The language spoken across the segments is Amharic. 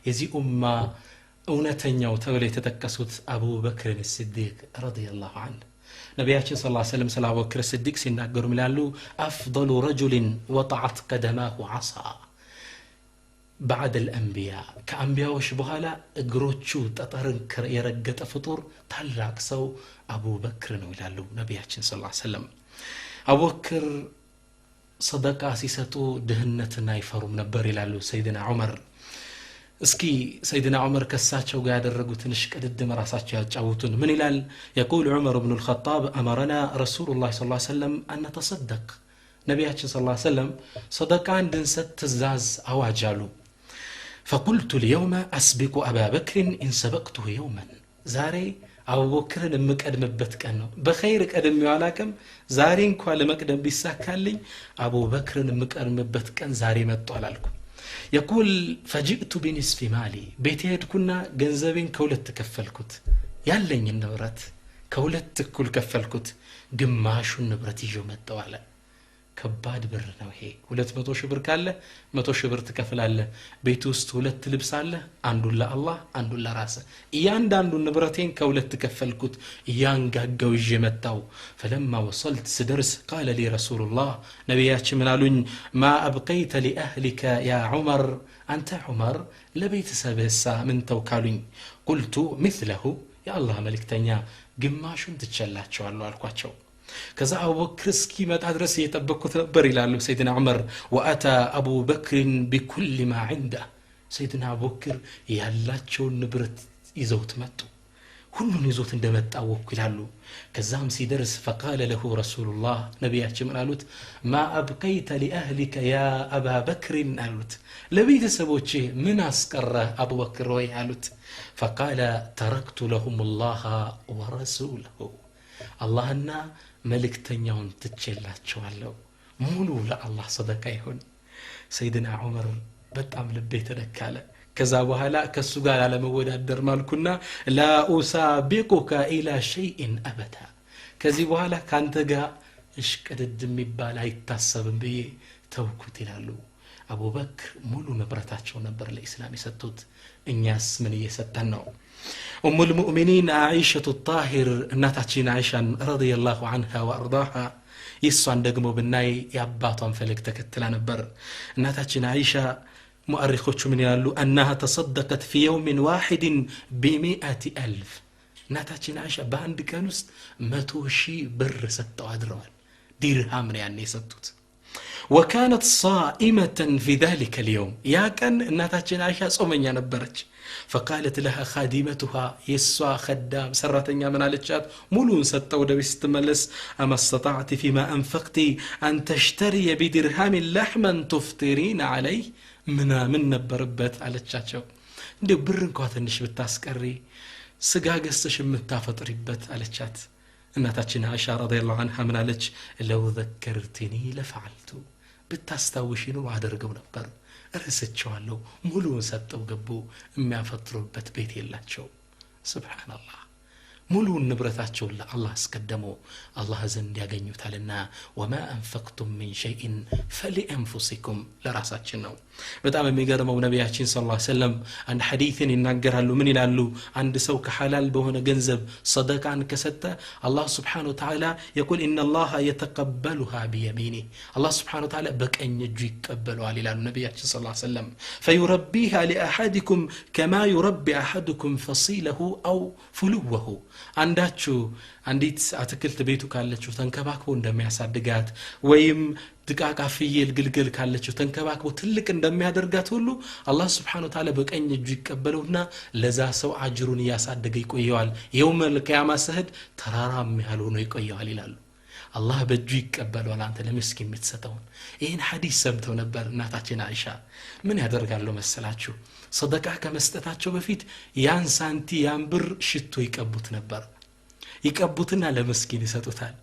የዚህ ኡማ እውነተኛው ተብለው የተጠቀሱት አቡበክርን ስዲቅ ረዲየላሁ ዐንሁ። ነቢያችን ስ ሰለም ስለ አቡበክር ስዲቅ ሲናገሩ ይላሉ፣ أفضل رجل وطأت قدماه عصا بعد الأنبياء፣ ከአንቢያዎች በኋላ እግሮቹ ጠጠርን የረገጠ ፍጡር ታላቅ ሰው አቡበክር ነው ይላሉ ነቢያችን ስ ሰለም። አቡበክር ሰደቃ ሲሰጡ ድህነትን አይፈሩም ነበር ይላሉ ሰይድና ዑመር። እስኪ ሰይድና ዑመር ከሳቸው ጋር ያደረጉትን እሽቅድድም ራሳቸው ያጫውቱን። ምን ይላል? يقول عمر بن الخطاب أمرنا رسول الله صلى الله عليه وسلم أن نتصدق፣ ነቢያችን ስ ሰለም ሰደቃ እንድንሰጥ ትእዛዝ አዋጅ አሉ። فقلت اليوم أسبق أبا بكر إن سبقته يوما፣ ዛሬ አቡበክርን የምቀድምበት ቀን ነው። በኸይር ቀድሜው አላቅም። ዛሬ እንኳ ለመቅደም ቢሳካልኝ አቡበክርን የምቀድምበት ቀን ዛሬ መጥቷል አልኩ። يقول فجئت بنصف مالي፣ ቤት ሄድኩና ገንዘቤን ከሁለት ከፈልኩት። ያለኝን ንብረት ከሁለት እኩል ከፈልኩት። ግማሹን ንብረት ይዤው መጣሁ አለ። ከባድ ብር ነው ይሄ። 200,000 ብር ካለ 100,000 ብር ትከፍላለህ። ቤት ውስጥ ሁለት ልብስ አለ፣ አንዱን ለአላህ አንዱን ለራስህ። እያንዳንዱን ንብረቴን ከሁለት ከፈልኩት፣ እያንጋጋው ይዤ መጣው። فلما وصلت ስደርስ قال لي رسول الله፣ ነቢያችን ምን አሉኝ? ما أبقيت لأهلك يا عمر፣ አንተ ዑመር ለቤተሰብህሳ ምን ተውካሉኝ? قلت مثله፣ የአላህ መልእክተኛ ግማሹን ትቸላቸዋለሁ አልኳቸው። ከዛ አቡበክር እስኪመጣ ድረስ እየጠበቅኩት ነበር ይላሉ ሰይድና ዑመር። وأتى أبو بكر بكل ما عنده፣ ሰይድና አቡበክር ያላቸውን ንብረት ይዘውት መጡ። ሁሉን ይዞት እንደመጣ ወኩ ይላሉ። ከዛም ሲደርስ فقال له رسول الله፣ ነቢያችን ምን አሉት? ما أبقيت لأهلك يا أبا بكر አሉት። ለቤተሰቦችህ ምን አስቀረህ አቡበክር ወይ አሉት። فقال تركت لهم الله ورسوله፣ አላህና መልእክተኛውን ትቼላቸዋለሁ። ሙሉ ለአላህ ሰደቃ ይሁን። ሰይድና ዑመር በጣም ልቤ ተነካለ። ከዛ በኋላ ከእሱ ጋር ላለመወዳደር ማልኩና لا أسابقك إلى شيء أبدا፣ ከዚህ በኋላ ከአንተ ጋር እሽቅድድ የሚባል አይታሰብም ብዬ ተውኩት ይላሉ። አቡበክር ሙሉ ንብረታቸው ነበር ለኢስላም የሰጡት። እኛስ ምን እየሰጠን ነው? أم المؤمنين عائشة الطاهر፣ እናታችን አይሻን رضي الله عنها وأرضاها፣ የእሷን ደግሞ ብናይ የአባቷን ፈለግ ተከትላ ነበር። እናታችን አይሻ ሙአሪኮቹ ምን ይላሉ? أنها تصدقت في يوم واحد ب100,000፣ እናታችን አይሻ በአንድ ቀን ውስጥ 100,000 ብር ሰጠው አድረዋል። ዲርሃም ነው ያኔ የሰጡት። وكانت صائمة في ذلك اليوم፣ ያ ቀን እናታችን አይሻ ጾመኛ ነበረች። فقالت لها خادمتها፣ የእሷ خدام ሰራተኛ ምን አለቻት? ሙሉውን ሰጠው ወደ ቤት ስትመለስ أما استطعت فيما أنفقت أن تشتري بدرهم لحما تفطرين عليه ምናምን ነበረበት አለቻቸው። እንዲሁ ብር እንኳ ትንሽ ብታስቀሪ ስጋ ገዝተሽ የምታፈጥሪበት አለቻት። እናታችን አይሻ رضي الله عنها ምን አለች? لو ذكرتني لفعلت፣ ብታስታውሽ ኑሮ አደርገው ነበር፣ እረስቸዋለሁ። ሙሉውን ሰጠው ገቡ። የሚያፈጥሩበት ቤት የላቸው። سبحان الله፣ ሙሉውን ንብረታቸውን ለአላህ አስቀደሙ፣ አላህ ዘንድ ያገኙታልና። وما أنفقتم من شيء فلأنفسكم፣ ለራሳችን ነው። በጣም የሚገርመው ነቢያችን ስ ሰለም አንድ ሐዲትን ይናገራሉ። ምን ይላሉ? አንድ ሰው ከሐላል በሆነ ገንዘብ ሰደቃን ከሰጠ አላህ سبحانه وتعالى يقول إن الله يتقبلها بيمينه፣ አላህ سبحانه وتعالى በቀኝ እጁ ይቀበለዋል ይላሉ ነቢያችን ስ ሰለም። فيربيها لأحدكم كما يربي أحدكم فصيله أو فلوه፣ አንዳችሁ አንዲት አትክልት ቤቱ ካለችው ተንከባክቦ እንደሚያሳድጋት ወይም ድቃቃ ፍየል ግልግል ካለችው ተንከባክቦ ትልቅ እንደሚያደርጋት ሁሉ አላህ سبحانه وتعالى በቀኝ እጁ ይቀበለውና ለዛ ሰው አጅሩን እያሳደገ ይቆየዋል። يوم القيامة ስህድ ተራራም ያህል ሆኖ ይቆየዋል ይላሉ። አላህ በእጁ ይቀበለዋል አንተ ለምስኪን የምትሰጠውን። ይህን ሐዲስ ሰምተው ነበር እናታችን አይሻ። ምን ያደርጋሉ መሰላችሁ? ሰደቃ ከመስጠታቸው በፊት ያን ሳንቲ ያን ብር ሽቶ ይቀቡት ነበር። ይቀቡትና ለመስኪን ይሰጡታል።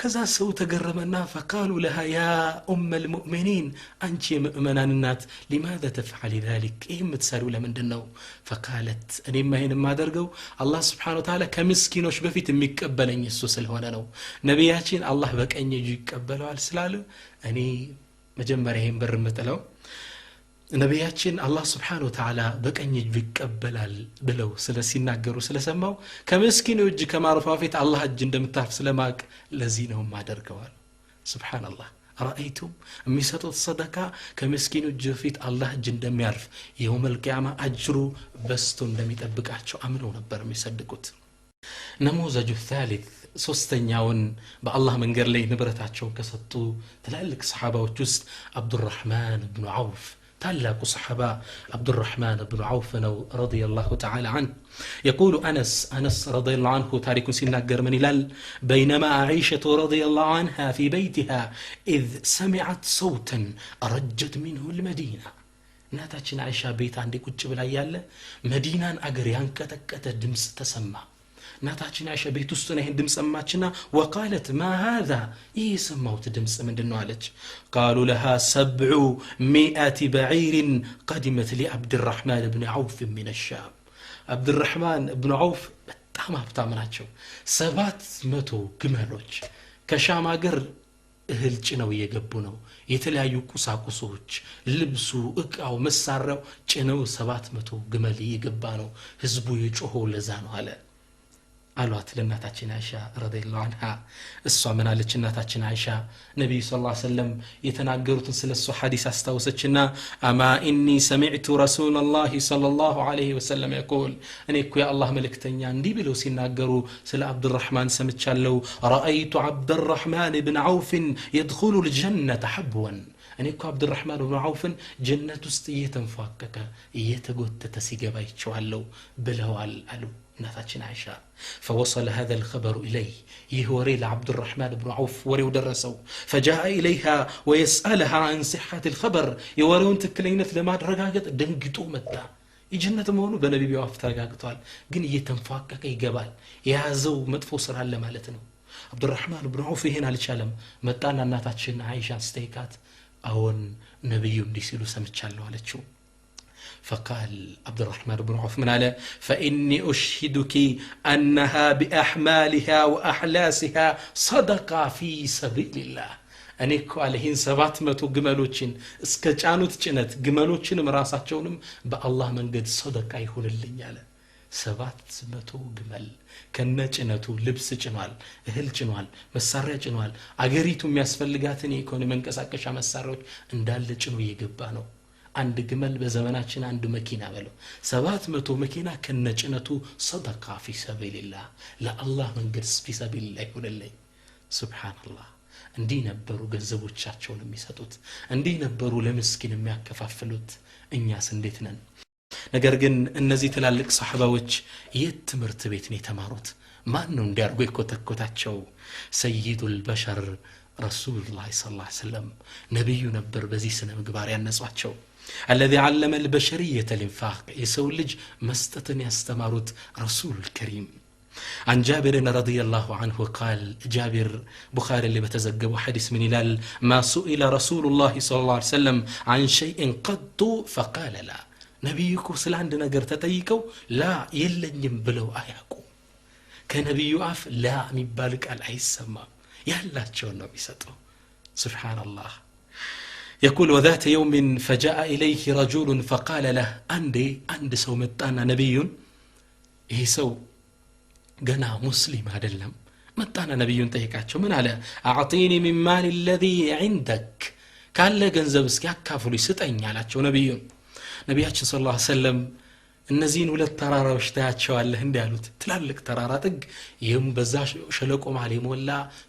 ከዛ ሰው ተገረመና فقالوا لها يا أم المؤمنين፣ አንቺ የምእመናን እናት፣ لماذا تفعلي ذلك፣ ይህ የምትሰሪው ለምንድን ነው? فقالت እኔማ ይህን የማደርገው አላህ سبحانه وتعالى ከምስኪኖች በፊት የሚቀበለኝ እሱ ስለሆነ ነው። ነቢያችን አላህ በቀኝ እጁ ይቀበለዋል ስላሉ እኔ መጀመሪያ ይህን ብር የምጥለው ነቢያችን አላህ Subhanahu Wa Ta'ala በቀኝ እጁ ይቀበላል ብለው ስለሲናገሩ ስለሰማው ከምስኪኑ እጅ ከማረፏ በፊት አላህ እጅ እንደምታርፍ ስለማቅ ለዚህ ነው ማደርገዋል። ሱብሃንአላህ ረአይቱም የሚሰጡት ሰደካ ከምስኪኑ እጅ በፊት አላህ እጅ እንደሚያርፍ የውመል ቂያማ አጅሩ በስቶ እንደሚጠብቃቸው አምነው ነበር የሚሰድቁት። ነሙዘጁ الثالث ሶስተኛውን በአላህ መንገድ ላይ ንብረታቸውን ከሰጡ ትላልቅ ሰሃባዎች ውስጥ አብዱራህማን ኢብኑ ዐውፍ ታላቁ ሰሐባ አብዱራህማን ኢብኑ ዐውፍ ነው ረዲየላሁ ተዓላ ዐንሁ። يقول أنس رضي الله عنه ታሪኩን ሲናገር ምን ይላል? بينما عائشة رضي الله عنها في بيتها إذ سمعت صوتا أرجت منه المدينة። እናታችን አይሻ ቤት አንዴ ቁጭ ብላ እያለ መዲናን አገር ያንቀጠቀጠ ድምፅ ተሰማ። እናታችን አይሻ ቤት ውስጥ ነው ይሄን ድምፅ ሰማችና وقالت ما هذا ይህ የሰማሁት ድምፅ ምንድነው አለች። قالوا لها 700 بعير قدمت لعبد الرحمن بن عوف من الشام። عبد الرحمن بن عوف በጣም ሀብታም ናቸው። 700 ግመሎች ከሻም ሀገር እህል ጭነው እየገቡ ነው። የተለያዩ ቁሳቁሶች፣ ልብሱ፣ እቃው፣ መሳሪያው ጭነው 700 ግመል እየገባ ነው። ህዝቡ የጮኸው ለዛ ነው አለ አሏት ለእናታችን አይሻ ረዲየላሁ ዐንሃ። እሷ ምን አለች? እናታችን አይሻ ነብዩ ሰለላሁ ዐለይሂ ወሰለም የተናገሩትን ስለሱ ሐዲስ አስታወሰችና አማ ኢኒ ሰሚዕቱ ረሱላላሂ ሰለላሁ ዐለይሂ ወሰለም يقول እኔ እኮ የአላህ መልእክተኛ እንዲህ ብለው ሲናገሩ ስለ አብዱራህማን ሰምቻለሁ። ረአይቱ አብዱራህማን ኢብን ዐውፍ يدخل الجنة حبوا። እኔ እኮ አብዱራህማን ኢብኑ ዐውፍን ጀነት ውስጥ እየተንፏቀቀ እየተጎተተ ሲገባ አይቼዋለሁ ብለዋል አሉ እናታችን አይሻ። فوصل هذا الخبر إليه ይህ ወሬ ለዓብዱራህማን ብኑ ዐውፍ ወሬው ደረሰው። فجاء إليها ويسألها عن صحة الخبر የወሬውን ትክክለኝነት ለማረጋገጥ ደንግጦ መጣ። የጀነት መሆኑ በነቢዩ አፍ ተረጋግጧል፣ ግን እየተንፏቀቀ ይገባል። የያዘው መጥፎ ስራ አለ ማለት ነው። አብዱራህማን ብኑ ዐውፍ ይሄን አልቻለም። መጣና እናታችን አይሻን ስጠይቃት አዎን ነብዩ እንዲህ ሲሉ ሰምቻለሁ አለችው። فقال عبد الرحمن بن عوف من على فإني أشهدك أنها بأحمالها وأحلاسها صدقة في سبيل الله። እኔ እኮ አለ ይህን 700 ግመሎችን እስከ ጫኑት ጭነት ግመሎችንም ራሳቸውንም በአላህ መንገድ ሰደቃ ይሁንልኝ አለ። 700 ግመል ከነጭነቱ ልብስ ጭኗል፣ እህል ጭኗል፣ መሳሪያ ጭኗል። አገሪቱ የሚያስፈልጋትን የኢኮኖሚ መንቀሳቀሻ መሳሪያዎች እንዳለ ጭኖ እየገባ ነው። አንድ ግመል በዘመናችን አንድ መኪና በለው 700 መኪና ከነጭነቱ ሰደቃ ፊ ሰቢልላህ ለአላህ መንገድ ፊ ሰቢልላህ ይሁንልኝ። ሱብሃንአላህ። እንዲህ ነበሩ ገንዘቦቻቸውን የሚሰጡት፣ እንዲህ ነበሩ ለምስኪን የሚያከፋፍሉት። እኛስ እንዴት ነን? ነገር ግን እነዚህ ትላልቅ ሰሐባዎች የት ትምህርት ቤት ነው የተማሩት? ማን ነው እንዲያርጉ የኮተኮታቸው? ሰይዱል በሸር ረሱሉላህ ሰለላሁ ዐለይሂ ወሰለም ነብዩ ነበር በዚህ ስነ ምግባር ያነጿቸው። الذي علم البشرية الإنفاق የሰው ልጅ መስጠትን ያስተማሩት ረሱል ከሪም። عن جابر رضي الله عنه قال جابر بخاري اللي بتزجبه حديث من هلال ما سئل رسول الله صلى الله عليه وسلم عن شيء قط فقال لا። ነቢዩ እኮ ስለ አንድ ነገር ተጠይቀው ላ የለኝም ብለው አያውቁም። ከነቢዩ አፍ ላ የሚባል ቃል አይሰማም። ያላቸውን ነው የሚሰጠው። ሱብሃንአላህ። يقول وذات يوم فجاء إليه رجل فقال له አንዴ አንድ ሰው መጣና ነቢዩን፣ ይሄ ሰው ገና ሙስሊም አይደለም፣ መጣና ነቢዩን ጠይቃቸው ምን አለ? أعطيني من مال الذي عندك ካለ ገንዘብ እስኪ አካፍሉኝ ስጠኝ አላቸው ነቢዩን። ነቢያችን ሰለላሁ ዐለይሂ ወሰለም እነዚህን ሁለት ተራራዎች ታያቸዋለህ እንዲህ አሉት። ትላልቅ ተራራ ጥግ ይህም በዛ ሸለቆ መሃል የሞላ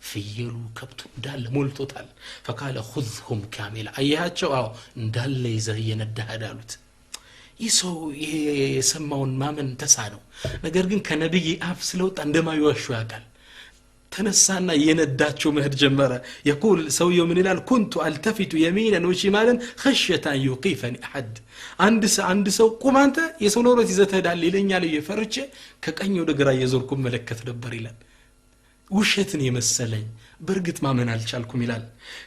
ፍየሉ ከብቱ እንዳለ ሞልቶታል። فقال خذهم كاملا አያቸው? አዎ እንዳለ ይዘህ እየነዳህ ሂድ አሉት። ይህ ሰው የሰማውን ማመን ተሳነው። ነገር ግን ከነብይ አፍ ስለወጣ እንደማይዋሹ ያውቃል። ተነሳና የነዳቸው መሄድ ጀመረ። يقول ሰውየው ምን ይላል? كنت التفت يمينا وشمالا خشية أن يوقفني أحد። አንድ ሰው ቁም አንተ የሰው ንብረት ይዘህ ትሄዳለህ ይለኛል ፈርቼ ከቀኝ ወደ ግራ እየዞርኩ እመለከት ነበር ይላል። ውሸትን የመሰለኝ በእርግጥ ማመን አልቻልኩም ይላል።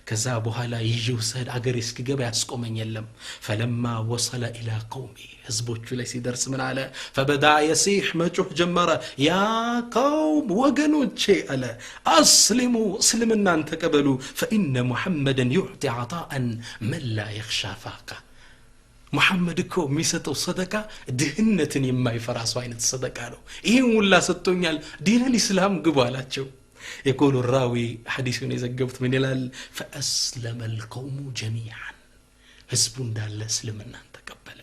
ከዛ በኋላ ይዤው ስሄድ አገሬ እስክገባ ያስቆመኝ የለም። فلما وصل إلى قومه ህዝቦቹ ላይ ሲደርስ ምን አለ? فبدأ يصيح መጮህ ጀመረ። يا قوم ወገኖቼ አለ أسلموا እስልምናን ተቀበሉ فإن محمدا يعطي عطاء من لا يخشى فاقة። ሙሐመድ እኮ የሚሰጠው ሰደቃ ድህነትን የማይፈራ ሰው አይነት ሰደቃ ነው። ይሄን ሁላ ሰጥቶኛል፣ ዲን الاسلام ግቡ አላቸው። يقول الراوي حديث የዘገቡት ምን ይላል? فأسلم القوم جميعا ህዝቡ እንዳለ እስልምናን ተቀበለ።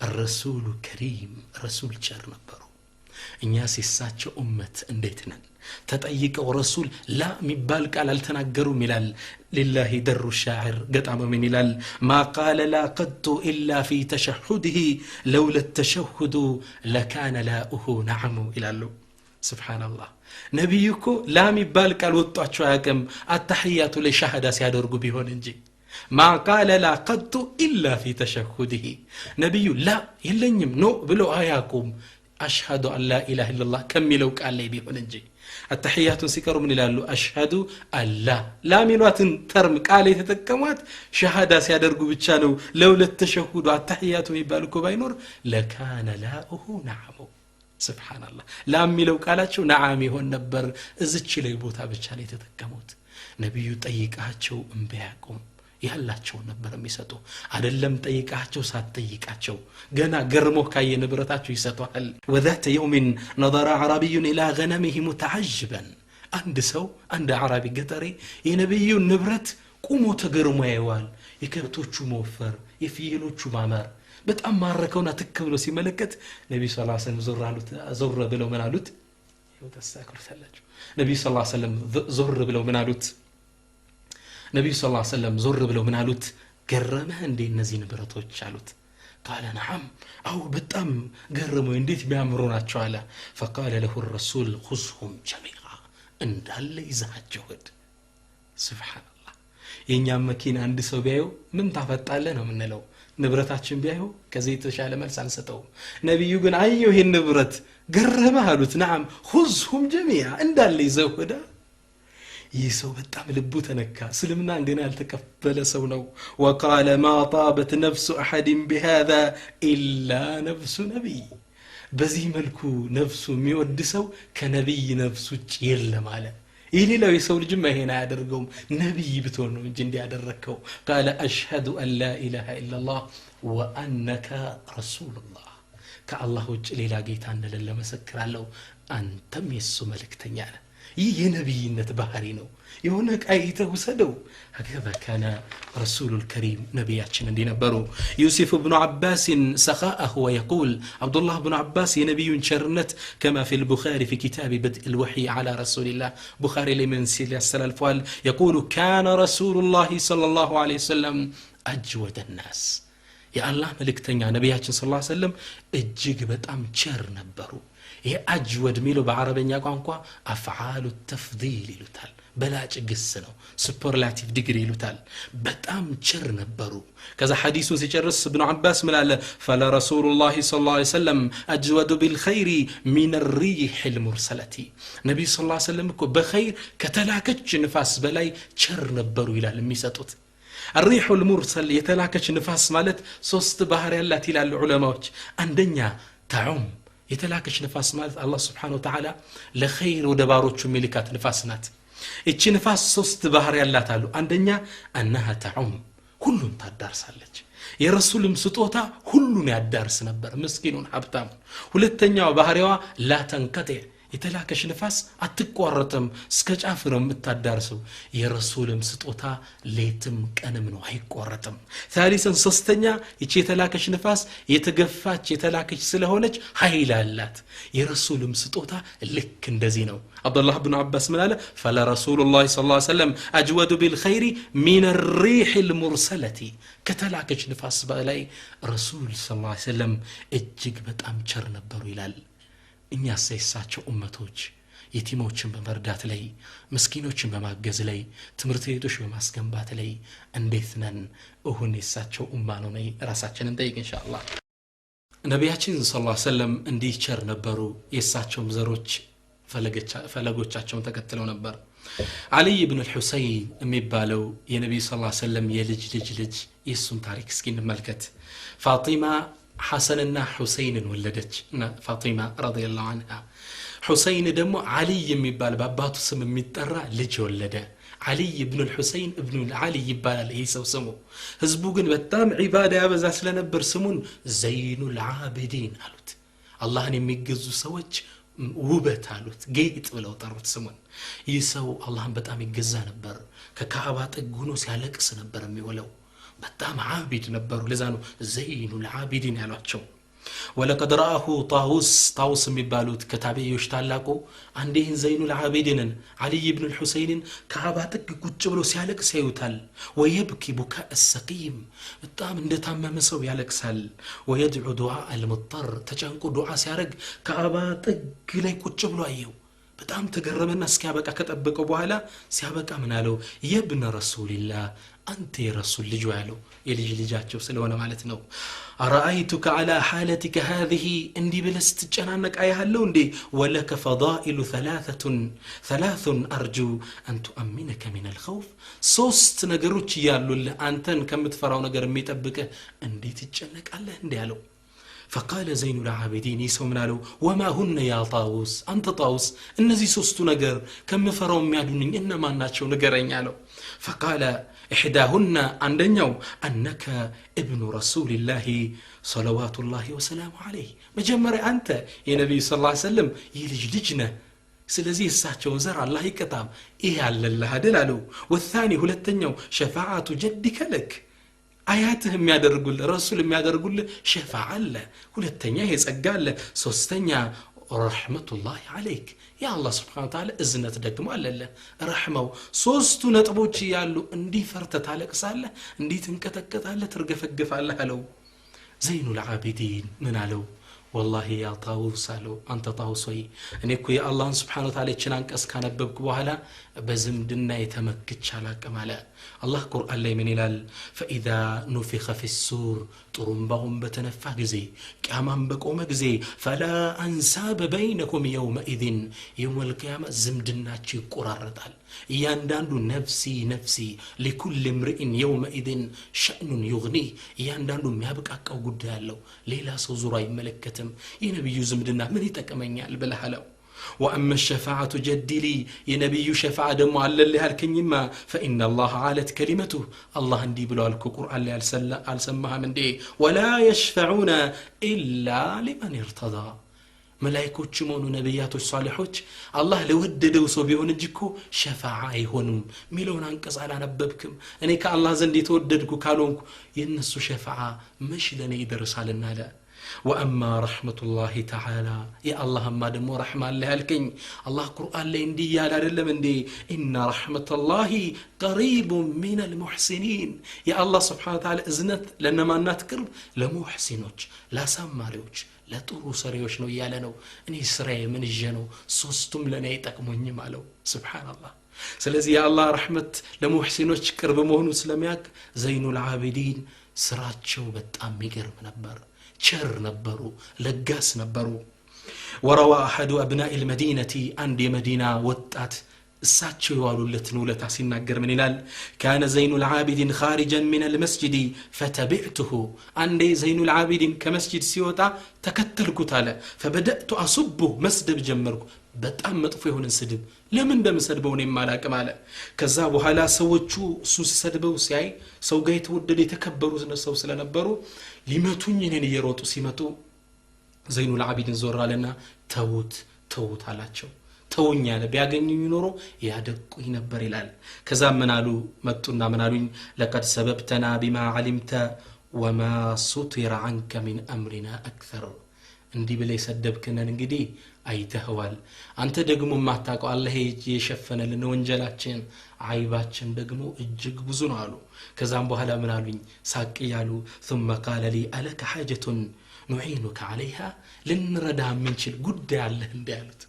الرسول كريم ረሱል ቸር ነበሩ። እኛስ የሳቸው ኡመት እንዴት ነን? ተጠይቀው ረሱል لا የሚባል ቃል አልተናገሩም ይላል። لله در الشاعر ገጣሙ ምን ይላል? ما قال لا قط إلا في تشهده لولا التشهد لكان لاؤه نعم ይላሉ። سبحان الله ነቢዩ እኮ لا የሚባል ቃል ወጧቸው አያውቅም፣ አተሕያቱ ላይ ሻሃዳ ሲያደርጉ ቢሆን እንጂ። ما قال لا قط إلا في تشهده ነቢዩ لا የለኝም no ብለው አያውቁም፣ أشهد أن لا إله إلا الله ከሚለው ቃል ላይ ቢሆን እንጂ። አተሕያቱን ሲቀሩ ምን ይላሉ? أشهد أن لا لا ሚሏትን term ቃል የተጠቀሟት ሸሃዳ ሲያደርጉ ብቻ ነው። لولا التشهد አተሕያቱ የሚባል እኮ ባይኖር لكان لاؤه نعم። سبحان الله لا የሚለው ቃላቸው نعم ይሆን ነበር። እዝች ላይ ቦታ ብቻ ነው የተጠቀሙት። ነቢዩ ጠይቃቸው እምቢ አያውቁም፣ ያላቸውን ነበር የሚሰጡ። አይደለም ጠይቃቸው ሳትጠይቃቸው ገና ገርሞ ካየ ንብረታቸው ይሰጧል። وذات يوم نظر أعرابي إلى غنمه متعجبا አንድ ሰው አንድ አዕራቢ ገጠሬ የነቢዩን ንብረት ቁሞ ተገርሞ ያየዋል። የከብቶቹ መወፈር፣ የፍየሎቹ ማመር በጣም ማረከውና ትክ ብሎ ሲመለከት ነቢዩ صلى الله عليه وسلم ዞር ብለው ምን አሉት? ይኸው ተስተካክሉታላችሁ። ነቢዩ صلى الله عليه وسلم ዞር ብለው ምን አሉት? ነቢዩ صلى الله عليه وسلم ዞር ብለው ምን አሉት? ገረመህ እንዴ እነዚህ ንብረቶች አሉት። قال نعم አው በጣም ገረመው፣ እንዴት ቢያምሩ ናቸው አለ። فقال له الرسول خذهم جميعا እንዳለ ይዛቸው ሂድ። سبحان الله የእኛም መኪና አንድ ሰው ቢያየው ምን ታፈጣለህ ነው የምንለው። ንብረታችን ቢያየው ከዚህ የተሻለ መልስ አንሰጠውም። ነቢዩ ግን አየው ይሄን ንብረት ገረመህ አሉት። نعم خذهم جميعا እንዳለ ይዘው ሂድ። ይህ ሰው በጣም ልቡ ተነካ። እስልምናን ገና ያልተቀበለ ሰው ነው። وقال ما طابت نفس أحد بهذا إلا نفس نبي በዚህ መልኩ ነፍሱ የሚወድ ሰው ከነቢይ ነፍስ ውጭ የለም አለ። ይህ ሌላው የሰው ልጅም ይሄን አያደርገውም፣ ነቢይ ብትሆን ነው እንጂ እንዲያደረግከው። قال أشهد أن لا إله إلا الله وأنك رسول الله ከአላህ ውጭ ሌላ ጌታ እንደሌለ መሰክራለሁ፣ አንተም የሱ መልእክተኛ ነህ። ይህ የነቢይነት ባህሪ ነው። የሆነ ዕቃ ይዘህ ውሰደው። هكذا كان رسول الكريم ነቢያችን እንዲህ ነበሩ። يوصف ابن عباس سخاءه ويقول አብዱላህ ብኑ ዓባስ የነቢዩን ቸርነት كما في البخاري في كتاب بدء الوحي على رسول الله ቡኻሪ ላይ ምን ሲል ያስተላልፈዋል? يقول كان رسول الله صلى الله عليه وسلم أجود الناس የአላህ መልእክተኛ ነቢያችን صلى الله عليه وسلم እጅግ በጣም ቸር ነበሩ። ይሄ أجود የሚለው በአረበኛ ቋንቋ أفعال التفضيل ይሉታል። በላጭ ግስ ነው፣ superlative degree ይሉታል። በጣም ቸር ነበሩ። ከዛ ሐዲሱን ሲጨርስ እብኑ ዓባስ ምን አለ? فلرسول الله صلى الله عليه وسلم أجود بالخير من الريح المرسلة ነቢዩ صلى الله عليه وسلم እኮ በኸይር ከተላከች ንፋስ በላይ ቸር ነበሩ ይላል የሚሰጡት። الريح المرسل የተላከች ንፋስ ማለት ሶስት ባህር ያላት ይላሉ ዑለማዎች። አንደኛ تعم የተላከች ንፋስ ማለት አላህ سبحانه وتعالى ለኸይር ወደ ባሮቹ የሚልካት ንፋስ ናት። እቺ ንፋስ ሶስት ባህር ያላት አሉ። አንደኛ أنها تعم ሁሉን ታዳርሳለች። የረሱልም ስጦታ ሁሉን ያዳርስ ነበር፣ ምስኪኑን ሀብታሙን። ሁለተኛው ባህሪዋ لا تنقطع የተላከች ንፋስ አትቋረጥም፣ እስከ ጫፍ ነው የምታዳርሰው። የረሱልም ስጦታ ሌትም ቀንም ነው፣ አይቋረጥም። ثالثا ሶስተኛ ይቺ የተላከች ንፋስ የተገፋች የተላከች ስለሆነች ኃይል አላት። የረሱልም ስጦታ ልክ እንደዚህ ነው። አብዱላህ ብኑ ዓባስ ምን አለ? فلرسول الله صلى الله عليه وسلم أجود بالخير من الريح المرسلة ከተላከች ንፋስ በላይ ረሱል صلى الله عليه وسلم እጅግ በጣም ቸር ነበሩ ይላል። እኛስ የእሳቸው ኡመቶች የቲሞችን በመርዳት ላይ፣ ምስኪኖችን በማገዝ ላይ፣ ትምህርት ቤቶች በማስገንባት ላይ እንዴት ነን? እሁን የእሳቸው ኡማ ነው ነይ ራሳችንን ጠይቅ ኢንሻአላህ። ነቢያችን صلى الله عليه وسلم እንዲህ ቸር ነበሩ። የእሳቸውም ዘሮች ፈለጎቻቸውን ተከትለው ነበር። ዓሊይ ብን አልሑሰይን የሚባለው የነቢዩ صلى الله عليه وسلم የልጅ ልጅ ልጅ የእሱን ታሪክ እስኪ እንመልከት። ፋጢማ ሐሰንና ሑሰይንን ወለደች ፋጢማ رضي الله عنها። ሑሰይን ደግሞ ዓሊይ የሚባል በአባቱ ስም የሚጠራ ልጅ ወለደ። ዓሊይ ብኑ ልሑሰይን እብኑ ዓሊ ይባላል ይህ ሰው ስሙ። ህዝቡ ግን በጣም ዒባዳ ያበዛ ስለነበር ስሙን ዘይኑል ዓቢዲን አሉት። አላህን የሚገዙ ሰዎች ውበት አሉት፣ ጌጥ ብለው ጠሩት ስሙን። ይህ ሰው አላህን በጣም ይገዛ ነበር። ከካዕባ ጥግ ሆኖ ሲያለቅስ ነበር የሚውለው። በጣም ዓቢድ ነበሩ። ለዛ ነው ዘይኑል ዓቢዲን ያሏቸው። ولقد رآه طاووس፣ ጣውስ የሚባሉት ከታቢዮች ታላቁ፣ አንዴ ይህን ዘይኑል ዓቢዲንን ዓሊይ ብኑ ልሑሰይንን ካዕባ ጥግ ቁጭ ብሎ ሲያለቅስ ያዩታል። ويبكي بكاء السقيم፣ በጣም እንደታመመ ሰው ያለቅሳል። ويدعو دعاء المضطر፣ ተጨንቆ ዱዓ ሲያደርግ ካዕባ ጥግ ላይ ቁጭ ብሎ አየው። በጣም ተገረመና እስኪያበቃ ከጠበቀው በኋላ ሲያበቃ ምን አለው? يا ابن رسول الله፣ አንተ የረሱል ልጅ ያለው፣ የልጅ ልጃቸው ስለሆነ ማለት ነው። أرأيتك على حالتك هذه፣ እንዲህ ብለህ ስትጨናነቅ አያሃለው እንዴ? ولك فضائل ثلاثة ثلاث أرجو أن تؤمنك من الخوف፣ ሶስት ነገሮች እያሉልህ አንተን ከምትፈራው ነገር የሚጠብቅህ እንዴት ትጨነቃለህ እንዲህ አለው። فقال زين العابدين፣ ይህ ሰው ምን አለው? وما هن يا طاووس? አንተ ጣውስ፣ እነዚህ ሶስቱ ነገር ከምፈራው የሚያድኑኝ እነማን ናቸው ንገረኝ አለው። فقال إحداهن፣ አንደኛው أنك ابن رسول الله صلوات الله وسلامه عليه፣ መጀመሪያ አንተ የነቢዩ ስ ሰለም የልጅ ልጅ ነህ። ስለዚህ እሳቸውን ዘር አላህ ይቀጣም፣ ይህ ያለልህ አይደል አለው። والثاني፣ ሁለተኛው شفاعة جدك لك፣ አያትህ የሚያደርጉልህ፣ ረሱል የሚያደርጉልህ ሸፋዓ አለ። ሁለተኛ ይሄ ጸጋ አለ። ሶስተኛ رحمة الله عليك፣ የአላህ سبحانه وتعالى እዝነት ደግሞ አለልህ፣ ረሕመው። ሶስቱ ነጥቦች እያሉ እንዲህ ፈርተህ ታለቅሳለህ፣ እንዲህ ትንቀጠቀጣለህ፣ ትርገፈግፋለህ አለው። ዘይኑል ዓቢዲን ምን አለው? والله يا طاووس አለው፣ አንተ ጣውስ ወይ፣ እኔ እኮ የአላህን سبحانه وتعالى ይችን አንቀጽ ካነበብኩ በኋላ በዝምድና የተመክቼ አላቅም አለ። አላህ ቁርአን ላይ ምን ይላል? فإذا نفخ في الصور፣ ጥሩምባውን በተነፋ ጊዜ፣ ቅያማን በቆመ ጊዜ፣ فلا أنساب بينهم يومئذ፣ يوم القيامة ዝምድናቸው ይቆራረጣል። እያንዳንዱ نفسي نفسي፣ لكل امرئ يومئذ شأن يغنيه፣ እያንዳንዱ የሚያብቃቃው ጉዳይ አለው። ሌላ ሰው ዙሮ አይመለከትም። የነቢዩ ዝምድና ምን ይጠቅመኛል ብለህ አለው። وأما شفاعة جدي لي፣ የነቢዩ ሸፋዓ ደግሞ አለልህ ያልከኝማ፣ فإن الله علت كلمته፣ አላህ እንዲህ ብለዋል እኮ ቁርአን ላይ፣ አልሰማህም እንዴ? ولا يشفعون إلا لمن ارتضى፣ መላይኮችም ሆኑ ነቢያቶች፣ ሷሊሖች አላህ ለወደደው ሰው ቢሆን እንጂ እኮ ሸፋዓ አይሆንም ሚለውን አንቀጽ አላነበብክም? እኔ ከአላህ ዘንድ የተወደድኩ ካልሆንኩ የእነሱ ሸፋዓ መሽ ለእኔ ይደርሳልና አለ። وأما رحمة الله تعالى፣ የአላህማ ደግሞ ረሕማ አለ ያልከኝ፣ አላህ ቁርአን ላይ እንዲህ እያለ አይደለም እንዴ? إن رحمة الله قريب من المحسنين፣ የአላህ سبحانه وتعالى እዝነት ለነማናት ቅርብ? ለሙሕሲኖች፣ ለአሳማሪዎች፣ ለጥሩ ሰሪዎች ነው እያለ ነው። እኔ ስራዬ ምን ይዤ ነው? ሶስቱም ለእኔ አይጠቅሙኝም አለው። سبحان الله። ስለዚህ የአላህ ረሕመት ለሙሕሲኖች ቅርብ መሆኑ ስለሚያውቅ ዘይኑል ዓቢዲን ስራቸው በጣም የሚገርም ነበር። ቸር ነበሩ፣ ለጋስ ነበሩ። وروى أحد أبناء المدينة፣ አንድ የመዲና ወጣት እሳቸው የዋሉለትን ውለታ ሲናገር ምን ይላል? كان زين العابدين خارجا من المسجد فتبعته፣ አንዴ ዘይኑል ዓቢዲን ከመስጅድ ሲወጣ ተከተልኩት አለ። فبدأت أسبه፣ መስደብ ጀመርኩ። በጣም መጥፎ የሆነን ስድብ፣ ለምን እንደምሰድበው እኔም አላቅም አለ። ከዛ በኋላ ሰዎቹ እሱን ሲሰድበው ሲያይ ሰው ጋር የተወደደ የተከበሩ ሰው ስለነበሩ ሊመቱኝ እኔን እየሮጡ ሲመጡ ዘይኑል ዓቢድን ዞር አለና ተዉት፣ ተዉት አላቸው። ተውኝ አለ። ቢያገኙኝ ኖሮ ያደቁኝ ነበር ይላል። ከዛ ምን አሉ? መጡና ምን አሉኝ? لقد سببتنا بما علمت وما ستر عنك من أمرنا أكثر፣ እንዲህ ብለህ የሰደብክነን እንግዲህ አይተኸዋል። አንተ ደግሞ የማታውቀው አላህ የሸፈነልን ወንጀላችን አይባችን ደግሞ እጅግ ብዙ ነው አሉ። ከዛም በኋላ ምን አሉኝ? ሳቅ እያሉ ثم قال لي ألك حاجة نعينك عليها፣ ልንረዳ የምንችል ጉዳይ አለህ እንዲ ያሉት።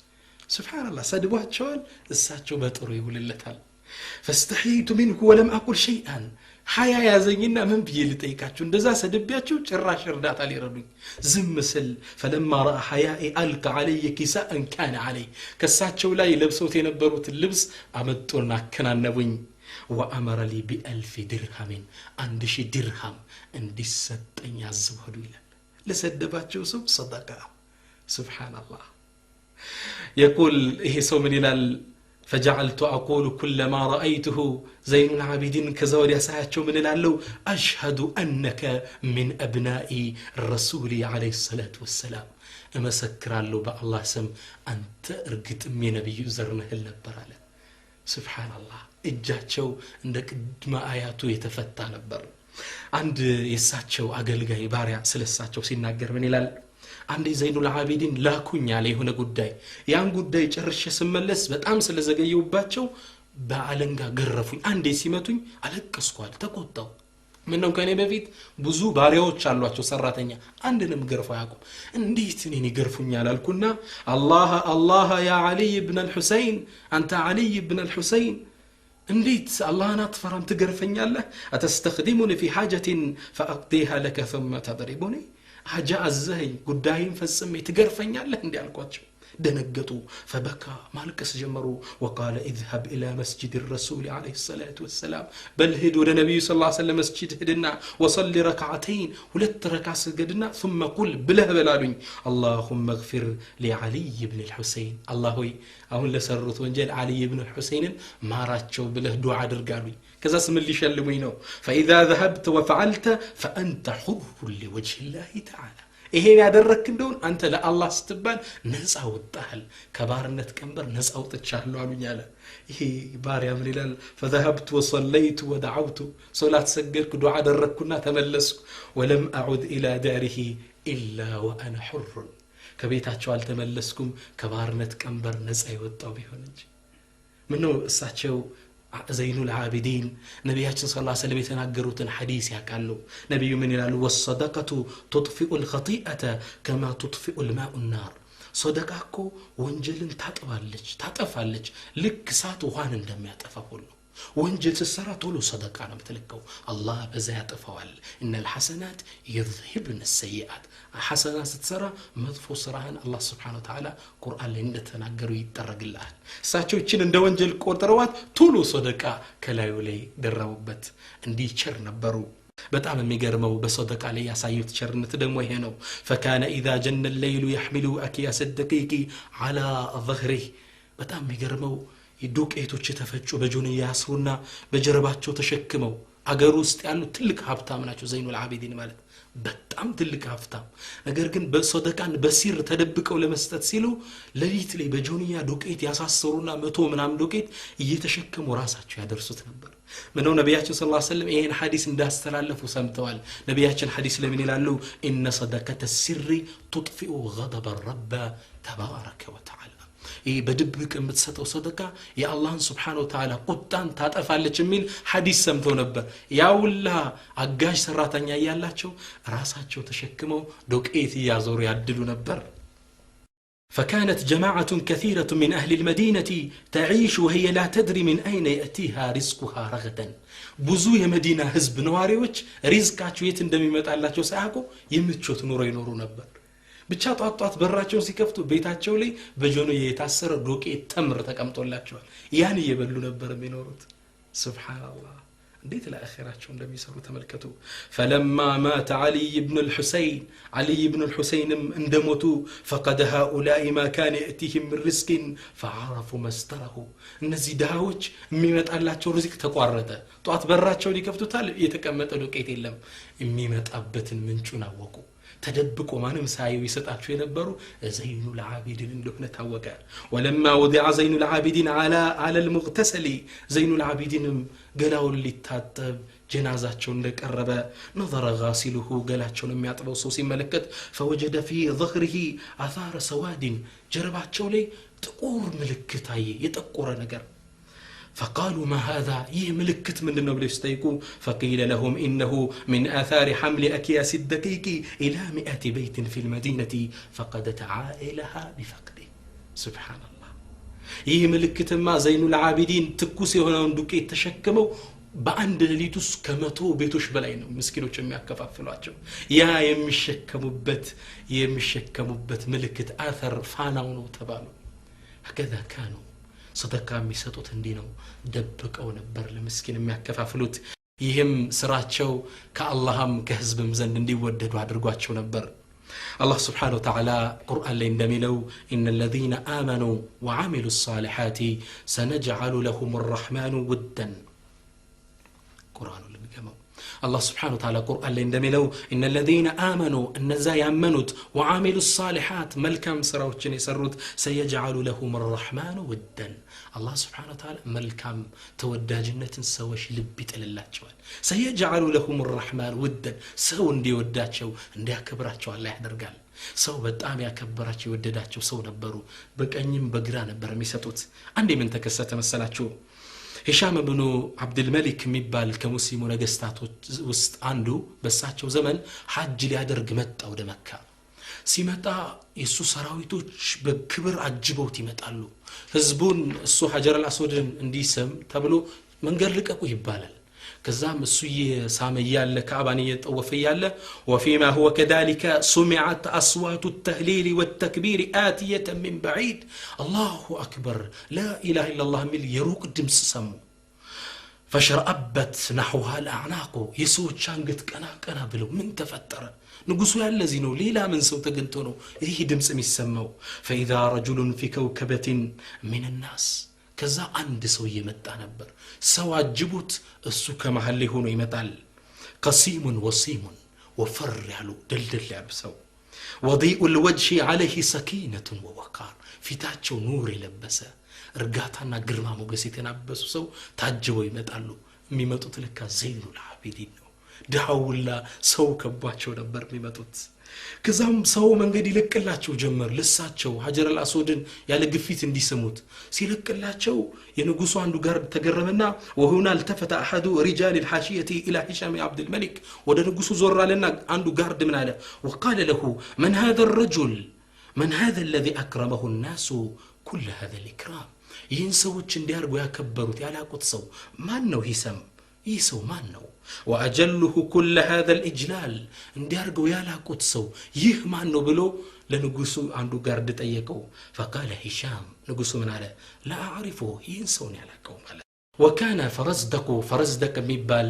سبحان الله፣ ሰድቧቸዋል። እሳቸው በጥሩ ይውልለታል። فاستحييت منه ولم أقل شيئا፣ ሀያ ያዘኝና ምን ብዬ ልጠይቃችሁ? እንደዛ ሰድቢያቸው ጭራሽ እርዳታ ሊረዱኝ ዝም ስል فلما رأى حيائي ألقى علي كساء كان علي፣ ከሳቸው ላይ ለብሰውት የነበሩትን ልብስ አመጡና አከናነቡኝ። وأمر لي ب1000 درهم፣ 1000 ዲርሃም እንዲሰጠኝ አዘው ይላል። ለሰደባቸው ሰው ሰደቃ። سبحان الله። يقول፣ ይሄ ሰው ምን ይላል? فجعلت أقول كلما رأيته زين العابدين ከዛ ወዲያ ሳያቸው ምን እላለሁ? أشهد أنك من أبناء الرسول عليه الصلاة والسلام፣ እመሰክራለሁ በአላህ ስም አንተ እርግጥም የነቢዩ ዘር ነህ እል ነበር አለ። ስብሓንላህ፣ እጃቸው እንደ ቅድመ አያቱ የተፈታ ነበር። አንድ የእሳቸው አገልጋይ ባሪያ ስለ እሳቸው ሲናገር ምን ይላል? አንድ ዘይኑል ዓቢዲን ላኩኝ አለ የሆነ ጉዳይ። ያን ጉዳይ ጨርሼ ስመለስ በጣም ስለዘገየውባቸው በአለንጋ ገረፉኝ። አንዴ ሲመቱኝ አለቀስኳል፣ ተቆጣው። ምነው ከእኔ በፊት ብዙ ባሪያዎች አሏቸው ሰራተኛ፣ አንድንም ገርፎ አያውቁም። እንዴት እኔን ይገርፉኛል አልኩና አላህ አላህ ያ ዓሊይ ብን አልሑሰይን፣ አንተ ዓሊይ ብን አልሑሰይን እንዴት አላህን አትፈራም ትገርፈኛለህ? أتستخدمني في حاجة فأقضيها لك ثم تضربني፣ ሐጃ አዘኸኝ ጉዳይን ፈጽሜ ትገርፈኛለህ እንዲህ አልኳቸው። ደነገጡ። فبكى ማልቀስ ጀመሩ። وقال اذهب إلى مسجد الرسول عليه الصلاة والسلام፣ በል ሂድ ወደ ነቢዩ ስ ሰለም መስጂድ ሂድና وصل ركعتين ሁለት ረካ ስገድና ثم قل ብለህ በላሉኝ اللهم اغفر لعلي بن الحسين፣ አላህ ሆይ አሁን ለሰሩት ወንጀል ዓሊይ ብን ልሑሰይንን ማራቸው ብለህ ዱዓ አድርጋሉኝ። ከዛስ ምን ሊሸልሙኝ ነው? فإذا ذهبت وفعلت فأنت حر لوجه الله تعالى፣ ይሄን ያደረግክ እንደሆን አንተ ለአላህ ስትባል ነፃ ወጣሃል፣ ከባርነት ቀንበር ነፃ ወጥቻለሁ አሉኝ አለ። ይሄ ባሪያ ምን ይላል? فذهبت وصليت ودعوت፣ ሶላት ሰገድኩ፣ ዱዓ አደረግኩና ተመለስኩ። ولم أعد إلى داره إلا وأنا حر፣ ከቤታቸው አልተመለስኩም ከባርነት ቀንበር ነፃ የወጣው ቢሆን እንጂ። ምነው እሳቸው ዘይኑል ዓቢዲን ነቢያችን ስ ሰለም የተናገሩትን ሐዲስ ያውቃሉ። ነቢዩ ምን ይላሉ? والصدقة تطفئ الخطيئة كما يطفئ الماء النار፣ ሶደቃ እኮ ወንጀልን ታጥባለች፣ ታጠፋለች፣ ልክ እሳት ውሃን እንደሚያጠፋ ሁሉ። ወንጀል ስትሰራ ቶሎ ሰደቃ ነው የምትልከው፣ አላህ በዛ ያጠፋዋል። إن الحسنات يذهبن السيئات፣ ሐሰና ስትሰራ መጥፎ ስራህን አላህ ስብሓነሁ ወተዓላ ቁርአን ላይ እንደተናገሩ ይጠረግልሃል። እሳቸው ይችን እንደ ወንጀል ቆጥረዋት ቶሎ ሰደቃ ከላዩ ላይ ደረቡበት። እንዲህ ቸር ነበሩ። በጣም የሚገርመው በሰደቃ ላይ ያሳዩት ቸርነት ደግሞ ይሄ ነው። فكان إذا جن الليل يحمل أكياس الدقيق على ظهره፣ በጣም የሚገርመው ዱቄቶች የተፈጩ በጆንያ ያስሩና በጀርባቸው ተሸክመው፣ አገር ውስጥ ያሉ ትልቅ ሀብታም ናቸው ዘይኑል ዓቢዲን ማለት፣ በጣም ትልቅ ሀብታም። ነገር ግን በሶደቃን በሲር ተደብቀው ለመስጠት ሲሉ ሌሊት ላይ በጆንያ ዱቄት ያሳሰሩና 100 ምናምን ዱቄት እየተሸከሙ ራሳቸው ያደርሱት ነበር። ምነው ነቢያችን ስ ሰለም ይህን ሐዲስ እንዳስተላለፉ ሰምተዋል። ነቢያችን ሐዲስ ለምን ይላሉ? إن صدقة السر تطفئ غضب الرب تبارك وتعالى፣ ይህ በድብቅ የምትሰጠው ሰደቃ የአላህን ስብሓን ወተዓላ ቁጣን ታጠፋለች የሚል ሐዲስ ሰምተው ነበር። ያውላ አጋዥ ሰራተኛ እያላቸው ራሳቸው ተሸክመው ዶቄት እያዞሩ ያድሉ ነበር። فكانت جماعة كثيرة من أهل المدينة تعيش وهي لا تدري من أين يأتيها رزقها رغدا፣ ብዙ የመዲና ህዝብ ነዋሪዎች ሪዝቃቸው የት እንደሚመጣላቸው ሳያውቁ የምቾት ኑሮ ይኖሩ ነበር። ብቻ ጧት ጧት በራቸውን ሲከፍቱ ቤታቸው ላይ በጆንያ የታሰረ ዶቄት ተምር ተቀምጦላቸዋል። ያን እየበሉ ነበር የሚኖሩት። ስብሓንላህ፣ እንዴት ለአኼራቸው እንደሚሰሩ ተመልከቱ። فلما مات علي بن الحسين፣ ዓሊይ ብን ልሑሰይንም እንደሞቱ فقد هؤلاء ما كان يأتيهم من رزق فعرفوا مصدره፣ እነዚህ ድሃዎች የሚመጣላቸው ሪዝቅ ተቋረጠ። ጧት በራቸውን ይከፍቱታል፣ የተቀመጠ ዱቄት የለም። የሚመጣበትን ምንጩን አወቁ። ተደብቆ ማንም ሳያየው ይሰጣቸው የነበሩ ዘይኑ ልዓቢድን እንደሆነ ታወቀ። ولما وضع زين العابدين على المغتسل፣ ዘይኑ ልዓቢዲንም ገላውን ሊታጠብ ጀናዛቸው እንደቀረበ نظر غاسله፣ ገላቸውን የሚያጥበው ሰው ሲመለከት فوجد في ظهره آثار سواد፣ ጀርባቸው ላይ ጥቁር ምልክት አየ፣ የጠቆረ ነገር። فقالوا ما هذا፣ ይህ ምልክት ምንድን ነው ብለው ሲጠይቁ فقيل لهم إنه من آثار حمل أكياس الدقيق إلى 100 بيت في المدينة فقدت عائلها بفقده። ስብሓንላህ፣ ይህ ምልክትማ ዘይኑል ዓቢዲን ትኩስ የሆነውን ዱቄት ተሸክመው በአንድ ሌሊት ውስጥ ከ100 ቤቶች በላይ ነው ምስኪኖች የሚያከፋፍሏቸው። ያ የሚሸከሙበት ምልክት አተር ፋናው ነው ተባሉ። هكذا كانوا፣ ሰደቃ የሚሰጡት እንዲህ ነው። ደብቀው ነበር ለምስኪን የሚያከፋፍሉት። ይህም ስራቸው ከአላህም ከህዝብም ዘንድ እንዲወደዱ አድርጓቸው ነበር። አላህ ስብሓነሁ ወተዓላ ቁርአን ላይ እንደሚለው إن الذين آمنوا وعملوا الصالحات سنجعل لهم الرحمن ودا። ቁርአኑ ልድገመው። አላህ ስብሓነሁ ወተዓላ ቁርአን ላይ እንደሚለው إن الذين آمنوا እነዛ ያመኑት وعملوا الصالحات መልካም ስራዎችን የሰሩት سيجعل لهم الرحمن ودا። አላህ ስብሓነሁ ወተዓላ መልካም ተወዳጅነትን ሰዎች ልብ ይጥልላቸዋል። سيجعل لهم الرحمن ودا፣ ሰው እንዲወዳቸው እንዲያከብራቸው አላህ ያደርጋል። ሰው በጣም ያከበራቸው የወደዳቸው ሰው ነበሩ። በቀኝም በግራ ነበር የሚሰጡት። አንዴ ምን ተከሰተ መሰላችሁ? ሂሻም ብኑ ዓብድልመሊክ የሚባል ከሙስሊሙ ነገስታቶች ውስጥ አንዱ በሳቸው ዘመን ሐጅ ሊያደርግ መጣ ወደ መካ። ሲመጣ የእሱ ሰራዊቶች በክብር አጅበውት ይመጣሉ። ህዝቡን እሱ ሐጀር አልአስወድን እንዲስም ተብሎ መንገድ ልቀቁ ይባላል። ከዛም እሱ እየሳመ እያለ ካዕባን እየጠወፈ እያለ وفيما هو كذلك سمعت أصوات التهليل والتكبير آتية من بعيد። الله أكبر لا إله إلا الله የሚል የሩቅ ድምፅ ሰሙ። فاشرأبت نحوها الأعناق፣ የሰዎች አንገት ቀና ቀና ብለው ምን ተፈጠረ? ንጉሱ ያለ እዚህ ነው፣ ሌላ ምን ሰው ተገኝቶ ነው ይህ ድምፅ የሚሰማው? فإذا رجل في كوكبة من الناس፣ ከዛ አንድ ሰው እየመጣ ነበር። ሰው አጅቡት እሱ ከመሃል ላይ ሆኖ ይመጣል። قسيم وسيم፣ ወፈር ያሉ ደልደል ያሉ ሰው፣ وضيء الوجه عليه سكينة ووقار፣ ፊታቸው ኑር የለበሰ እርጋታና ግርማ ሞገስ የተናበሱ ሰው ታጅበው ይመጣሉ። የሚመጡት ለካ ዘይኑል ዓቢዲን ነው። ድሃውላ ሰው ከቧቸው ነበር የሚመጡት። ከዛም ሰው መንገድ ይለቅላቸው ጀመር። ልሳቸው ሐጀር አልአስወድን ያለ ግፊት እንዲስሙት ሲለቅላቸው የንጉሱ አንዱ ጋር ተገረመና وهنا التفت أحد رجال الحاشية إلى هشام عبد الملك፣ ወደ ንጉሱ ዞር አለና አንዱ guard ምን አለ? وقال له من هذا الرجل من هذا الذي أكرمه الناس كل هذا الإكرام፣ ይህን ሰዎች እንዲያርጉ ያከበሩት ያላቁት ሰው ማን ነው? ሂሰም ይህ ሰው ማን ነው? وأجله كل هذا الإجلال፣ እንዲያርገው ያላቁት ሰው ይህ ማን ነው ብሎ ለንጉሱ አንዱ guard ጠየቀው። فقال هشام፣ ንጉሱ ምን አለ? لا أعرفه፣ ይህን ሰውን ያላቀው ማለት። وكان فرزدق፣ ፈረዝደቅ የሚባል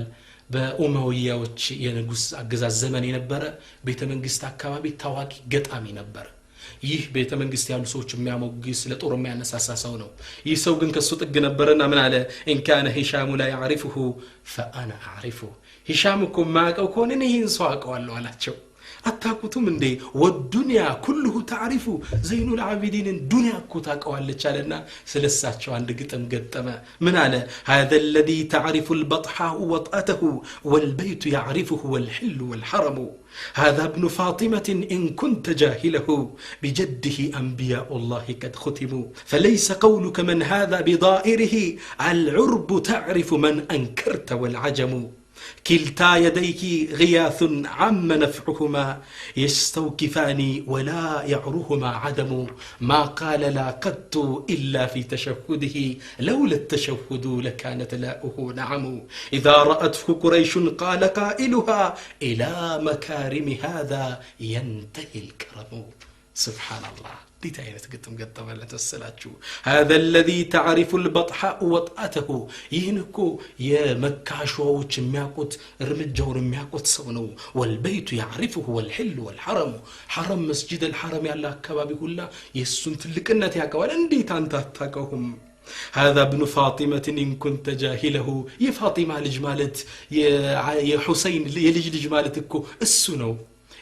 በኡመውያዎች የንጉስ አገዛዝ ዘመን የነበረ ቤተ መንግስት አካባቢ ታዋቂ ገጣሚ ነበር። ይህ ቤተ መንግስት ያሉ ሰዎች የሚያሞግስ ለጦር የሚያነሳሳ ሰው ነው። ይህ ሰው ግን ከሱ ጥግ ነበረና ምን አለ? إن كان هشام لا يعرفه فأنا أعرفه፣ ሂሻም እኮ የማያውቀው ከሆነ እኔ ይህን ሰው አውቀዋለሁ አላቸው። አታውቁትም እንዴ? والدنيا كله تعرفه፣ ዘይኑል ዓቢዲንን ዱንያ እኮ ታውቀዋለች አለና ስለሳቸው አንድ ግጥም ገጠመ። ምን አለ? هذا الذي تعرف البطحاء وطأته والبيت يعرفه والحل والحرم هذا ابن فاطمة إن كنت جاهله بجده أنبياء الله قد ختموا فليس قولك من هذا بضائره العرب تعرف من أنكرت والعجم كلتا يديك غياث عم نفعهما يستوكفان ولا يعرهما عدم ما قال لا قط إلا في تشهده لولا التشهد لكانت لاؤه نعم إذا رأته قريش قال قائلها إلى مكارم هذا ينتهي الكرم። سبحان الله እንዴት አይነት ግጥም ገጠመለት መሰላችሁ? هذا الذي تعرف البطحاء وطأته፣ ይህን እኮ የመካ አሸዋዎች የሚያውቁት እርምጃውን የሚያውቁት ሰው ነው። والبيت يعرفه والحل والحرم፣ ሐረም መስጂድ አልሐረም ያለ አካባቢ ሁላ የእሱን ትልቅነት ያውቀዋል። እንዴት አንተ አታውቀውም? هذا ابن فاطمة إن كنت جاهله፣ የፋጢማ ልጅ ማለት የሑሰይን የልጅ ልጅ ማለት እኮ እሱ ነው።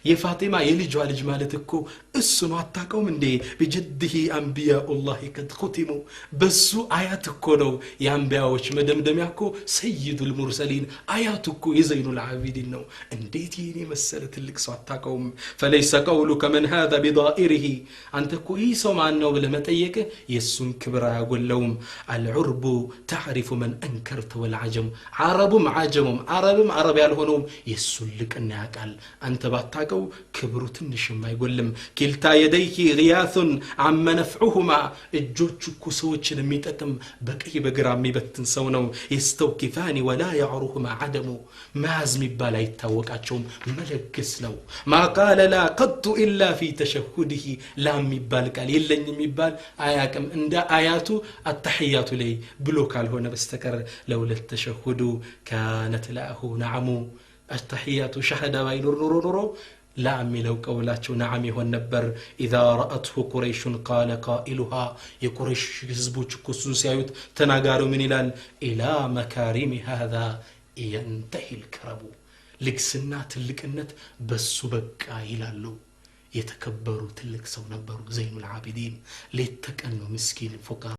የፋጢማ የልጇ ልጅ ማለት እኮ እሱ ነው። አታውቀውም እንዴ? بجده أنبياء الله قد ختموا፣ በሱ አያት እኮ ነው የአንቢያዎች መደምደሚያ እኮ سيد المرسلين አያቱ እኮ የዘይኑል ዓቢዲን ነው። እንዴት ይህን የመሰለ ትልቅ ሰው አታውቀውም? فليس قولك من هذا بضائره፣ አንተ እኮ ይህ ሰው ማን ነው ብለህ መጠየቅህ የእሱን ክብር አያጎለውም። العرب تعرف من أنكرت والعجم፣ ዓረቡም ዓጀሙም ዓረብም ዓረብ ያልሆነውም የእሱን ልቅና ያውቃል። አንተ ባታውቀው ክብሩ ትንሽም አይጎልም። كلتا يديه غياث عم نفعهما፣ እጆቹ እኮ ሰዎችን የሚጠቅም በቀኝ በግራ የሚበትን ሰው ነው። يستوقفان ولا يعرهما عدم፣ መያዝ የሚባል አይታወቃቸውም፣ መለገስ ነው። ما قال لا قط إلا في تشهده፣ لا የሚባል ቃል የለኝ የሚባል አያቅም እንደ አያቱ አተሕያቱ ላይ ብሎ ካልሆነ በስተቀር لولا التشهد كانت لاؤه نعم፣ አተሕያቱ ሸሃዳ ባይኖር ኖሮ ኖሮ لا የሚለው ቀውላቸው نعم ይሆን ነበር። إذا رأته قريش قال قائلها፣ የቁረይሽ ህዝቦች እኮ እሱን ሲያዩት ተናጋሪው ምን ይላል? إلى مكارم هذا ينتهي الكرم፣ ልግስና ትልቅነት በሱ በቃ ይላሉ። የተከበሩ ትልቅ ሰው ነበሩ። ዘይኑል ዓቢዲን ሌት ተቀን ነው ምስኪን ፉቃራ